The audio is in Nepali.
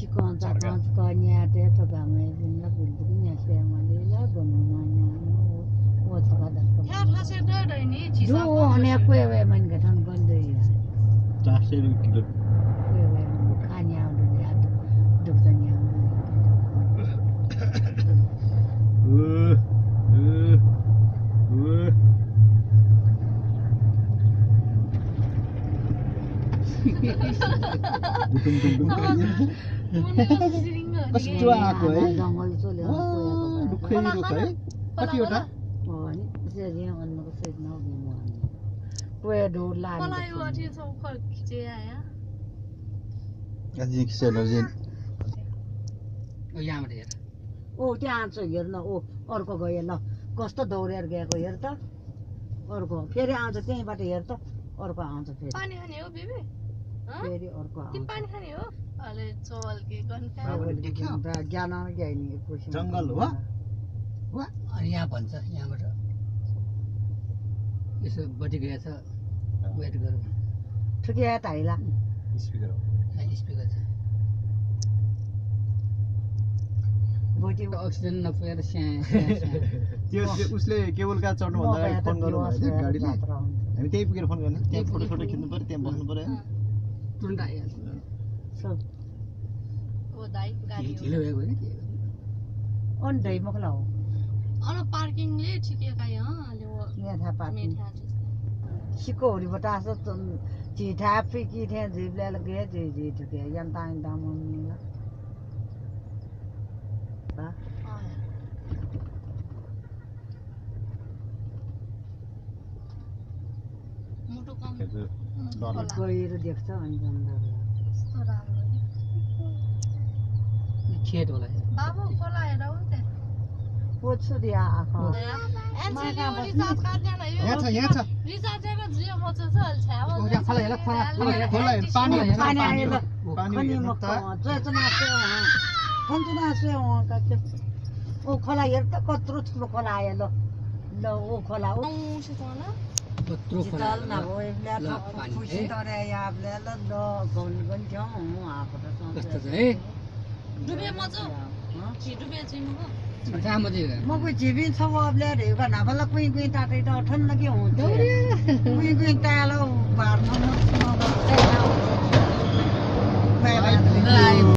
시콘자 간스코니아 데토가메 빈나 빌드기냐 쉐마리라 고노나냐 오츠가다 theo thao xe đỡ đấy ní chỉ 조 sao 안에 quewe man ga tan gonde 400 kilo. quewe kanya do ya dukanya कस्तो आएको है जंगल चले दुखै रुख है कतिवटा अनि त्यसरी अन्नको सेट नबिमो quewe do la मलाई यो अथी सब खर खिचे आया अझै किसेन अझै यहाँबाट हेर ओ त्यहाँ छ हेर्न ओ अर्को गयो ल कस्तो दौडेर गएको हेर त अर्को फेरि आउँछ त्यहीँबाट हेर त अर्को आउँछ फेरि पानी खाने हो बेबी फेरि अर्को तिमी आउँछ पानी खाने हो अरे चोल के गन ज्ञान गयो नि जङ्गल हो अनि यहाँ भन्छ यहाँबाट यसो बटि गएको छ वेट गरौँ ठुकिया ताइला स्पिकर हो यहाँ स्पिकर छ बोटी अक्सिजन नपुगेर त्यो उसले केबल कार चढ्नु भन्दा फोन गर्नु भयो गाडीलाई हामी त्यही पुगेर फोन गर्ने त्यहाँ फोटो सोटो खिच्नु पर्यो त्यहाँ बस्नु पर्यो तुरन्त आइहाल्छ ओ दाइ गाडी हो ढिलो भएको होइन के अन दै मखला हो अन पार्किङले ठिकै काइ ले वो यहाँ था पार्टी मेठा सिको हुरी बतास चिठा फिकी थे जिबले लगे जी ठुकिया यान ताङ दाम नि ल मुटु कम गएर देख्छ अनि गन्दा कस्तो राम्रो खेत होला बाबु खोला हेर हो त पोछु दिया आखो यहाँ छ रिचार्ज गरेर जियो म चाहिँ छ छ्यावा यहाँ खोला हेर खोला हेर पानी हेर पानी आयो ल पानी खनी हेर्नु मक्क त चेतना से खन्चुना से काके ओ खोला हेर त कत्रो ठुलो खोला आयो ल ल ओ खोला ओ कत्रो खोला चल न हो यसले खुसी तरे याबले ल ल गन गन थियो म आको त कस्तो छ है डुबे म चाहिँ कि डुबे चाहिँ म कहाँ मजा म कोही जिबिन छ अबले रे गना भला कुइ कुइ तातै त ठन लगे हुन्छ कुइ कुइ तालो बार्न म